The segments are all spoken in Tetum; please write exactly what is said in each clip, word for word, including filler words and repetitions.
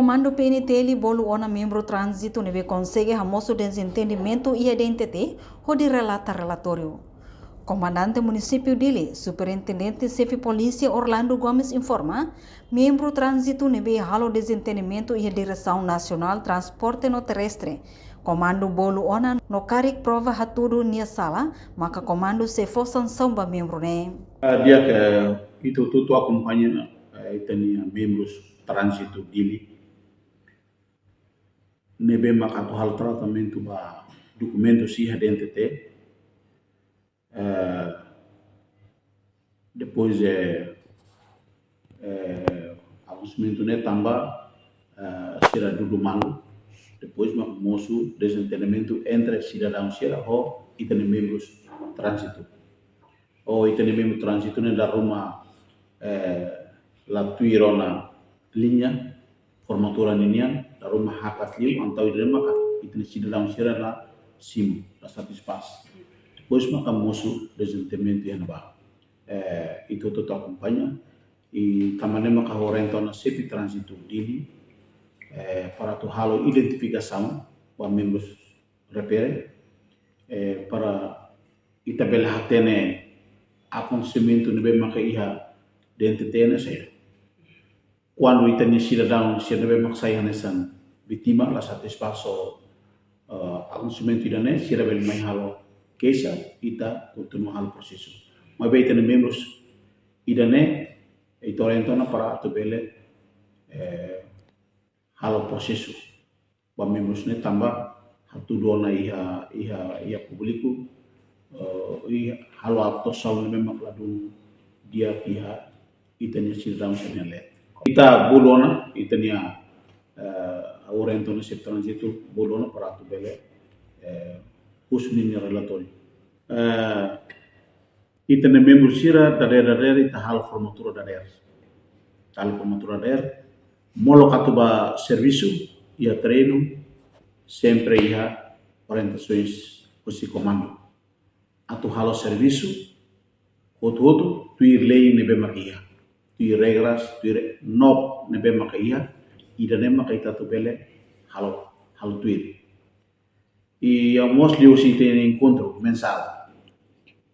Komandu P N T L bolu ona membru tránzitu ne'ebé konsege hamosu dezentendimentu iha D N T T hodi relata relatóriu. Komandante Munisípiu Dili, Superintendente Xefe Polísia Orlando Gomes informa, membru tránzitu ne'ebé halo dezentendimentu iha Diresaun Nasionál Transporte no Terrestre, komandu bolu ona no karik prova hatudu nia sala, maka komandu sei fó sansaun ba membru ne'e. Ah, di'ak, ita hotu-hotu akompaña, eh, ita-nia membrus tránzitu Dili ne'ebé maka atu halo tratamentu ba dokumentus iha D N T T. Eh, depois, eh, eh, akontesimentu ne'e tanba, eh, sira dudu malu. Depois mak mosu dezentendimentu entre sidadaun sira ho ita-nia membrus tránzitu. Ou ita-nia membru tránzitu ne'e dala ruma, eh, la tuir ona liña formatura ninian, dala ruma hakat liu, entaun ida-ne'e maka ita-nia sidadaun sira la simu, la satisfás. Depois maka mosu dezentendimentu iha ne'ebá. Eh, ita hotu-hotu akompaña, i tanba ne'e maka ha'u orienta ona Xefe Tránzitu Dili, eh, para atu halo identifikasaun ba membrus refere, eh, para ita bele hatene akontesimentu ne'ebé maka iha D N T T ne'e saida. Kuandu ita-nia sidadaun sira ne'ebé mak sai hanesan vítima la satisfás ho, eh, akontesimentu ida-ne'e, sira bele mai halo keixa, ita kontinua halo prosesu. Maibé ita-nia membrus ida-ne'e, ita orienta ona para atu bele, eh, halo prosesu ba membrus ne'e tanba hatudu ona iha, iha, iha públiku, eh, i halo atuasaun ne'ebé mak ladún di'ak iha ita-nia sidadaun sira-nia leet. Ita bolu ona, ita-nia, eh, orienta ona Xefe Tránzitu bolu ona para atu bele, eh, husu ninia relatóriu. Eh, ita-nia membru sira dadeer-dadeer ita halo formatura dadeer. Halo formatura dadeer, molok atu ba servisu, iha treinu, sempre iha orientasoens husi komandu. Atu halo servisu hotu-hotu tuir lei ne'ebé mak iha, tuir regras, tuir NOP ne'ebé mak iha, ida-ne'e mak ita atu bele halo, halo tuir. I ha'u mós liuhusi ita-nia enkontru mensál.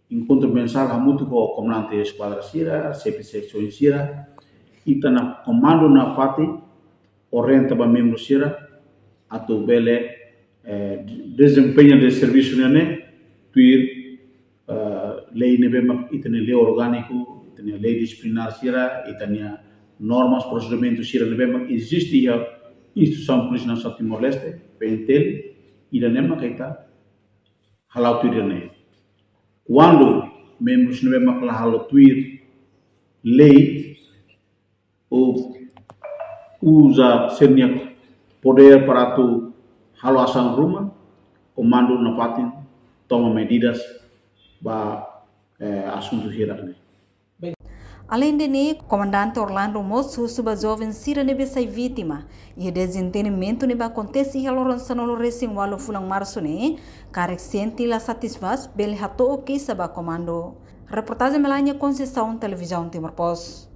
Enkontru mensál hamutuk ho komandante eskuadra sira, xefe seksaun sira, ita-nia komandu nafatin orienta ba membru sira atu bele, eh, dezempeñu servisu ne'e tuir, eh, lei ne'ebé mak ita-nia lei orgániku, ita-nia lei disiplinár sira, ita-nia normas prosedimentu sira ne'ebé mak eziste iha instituisaun Polísia Nasionál Timor-Leste, P N T L, ida-ne'e mak ita hala'o tuir ida-ne'e. Kuandu membrus ne'ebé mak la halo tuir lei, ou uza sira-nia podér para atu halo asaun ruma, komandu nafatin toma medidas ba, eh, asuntu hirak ne'e. Aleinde ne'e, Komandante Orlando mós husu ba joven sira ne'ebé sai vítima iha dezentendimentu ne'ebé akontese iha loron sanulu-resin-ualu fulan Marsu ne'e, karik sente la satisfás, bele hato'o keixa ba komandu. Reportajen Melania Conceição, Televizaun Timor Post.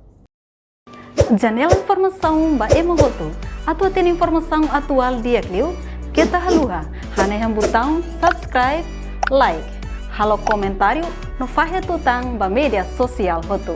Janela informasaun ba ema hotu. Atu hatene informasaun atuál di'ak liu, keta haluha hanehan butaun subscribe, like, halo komentáriu no fahe tutan ba média sosiál hotu.